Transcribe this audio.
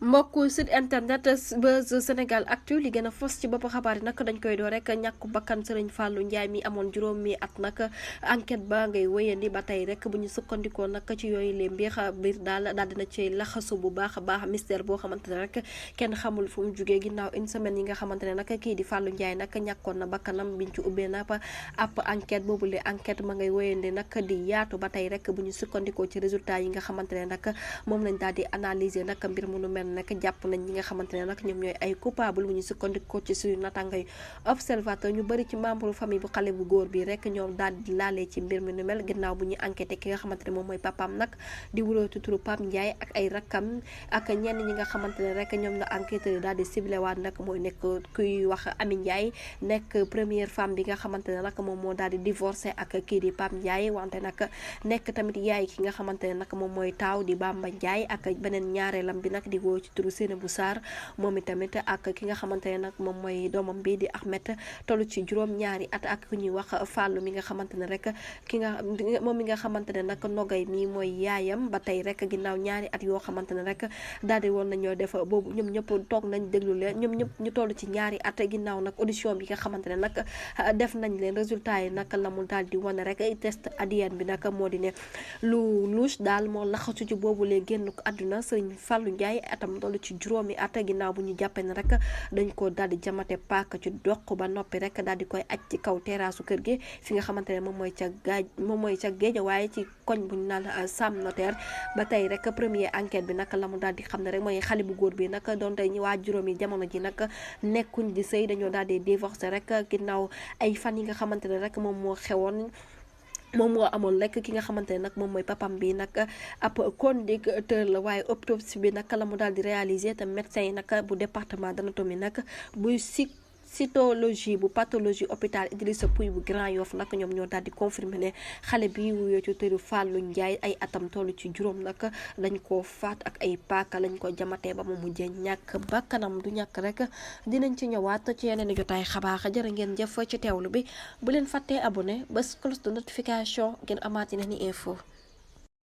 mbokku site internet Buzz Sénégal Actu li gën a fës ci bopp xabaar yi nag dañ koy doo rek ñàkku bakkan Serigne Fallou Ndiaye mi amoon juróomi at nag enquête ba ngay wéyandi ba tey rek bu ñu sukkandikoo nag ci yooyu lee biir daal dina ci laxasu bu baax a baax mystère boo xamante ne rek kenn xamul fu mu jugee ginnaaw une semaine yi nga xamante ne nag kii di Fallou Ndiaye nag ñàkkoon na bakkanam biñ ci ubbee na ab enquête boobule enquête ma ngay wéyandi nag di yaatu ba tey rek bu ñu sukkandikoo ci résultat yi nga xamante ne nag moom lañ daal di analyser nag mbir mu nu mel nag jàpp nañ ñi nga xamante ne nag ñoom ñooy ay coupable bu ñu sukkandikoo ci suñu natangay observateur ñu bëri ci membre famille bu xale bu góor bi rek ñoom daal di laalee ci mbir mi nu mel ginnaaw bu ñu enquêté ki nga xamante ne moom mooy papaam nag di wurootu turu Pape Ndiaye ak ay rakkam ak ñenn ñi nga xamante ne rek ñoom la enquêteur yi daal di ciblé waat nag mooy nekk kuy wax Ami Ndiaye nekk première femme bi nga xamante ne nag moom moo daal di divorcé ak kii di Pape Ndiaye wante nag nekk tamit yaay ki nga xamante ne nag moom mooy taaw di Bamba Ndiaye ak beneen ñaareelam bi nag di woo ci turu Seynabou Sarr moom itamit ak ki nga xamante ne nag moom mooy doomam bi di Ahmed toll ci juróom-ñaari at ak ku ñuy wax Fallou mi nga xamante ne rek moom mi nga xamante ne nag nogay mi mooy yaayam ba tey rek ginnaaw ñaari at yoo xamante ne rek daal di woon nañoo def boobu ñoom ñëpp toog nañ déglu leen ñoom ñëpp ñu toll ci ñaari at ginnaaw nag audition bi nga xamante ne nag def nañ leen résultat yi nag la mu daal di wane rek test ADN bi nag moo di ne lu louche daal moo laxasu ci boobu lee génn ko àdduna Serigne Fallou Ndiaye atam toll ci juróomi at ginnaaw bu ñu jàppee ne rek dañ ko daal di jamate paaka ci doq ba noppi rek daal di koy aj ci kaw teraasu kër gi fi nga xamante ne moom mooy ca géej waaye ci koñ bu ñu naan Sam Notaire ba tey rek premier enquête bi nag la mu daal di xam ne rek mooy xale bu góor bi nag donte ñi waa juróomi jamono ji nag nekkuñ di sëy dañoo daal di divorcé rek ginnaaw ay fan yi nga xamante ne rek moom moo xewoon moom moo amoon rek ki nga xamante ne nag moom mooy papam bi nag ab conducteur la waaye autopsie bi nag la mu daal di réaliser te médecin yi nag bu département d'anatomie nag buy cytologie bu pathologie hôpital Idrissa Pouye bu Grand Yoff nag ñoom ñoo daal di confirmer ne xale bi wuyoo ci tëru Fallou Ndiaye ay atam toll ci juróom nag dañ koo faat ak ay paaka lañ ko jamatee ba mu mujjee ñàkk bakkanam du ñàkk rek dinañ ci ñëwaat ci yeneen jotaay xabaar jërë ngeen jëf ci teewlu bi bu leen fàttee abonné bés cloche de notification ngeen amaat yeneen i info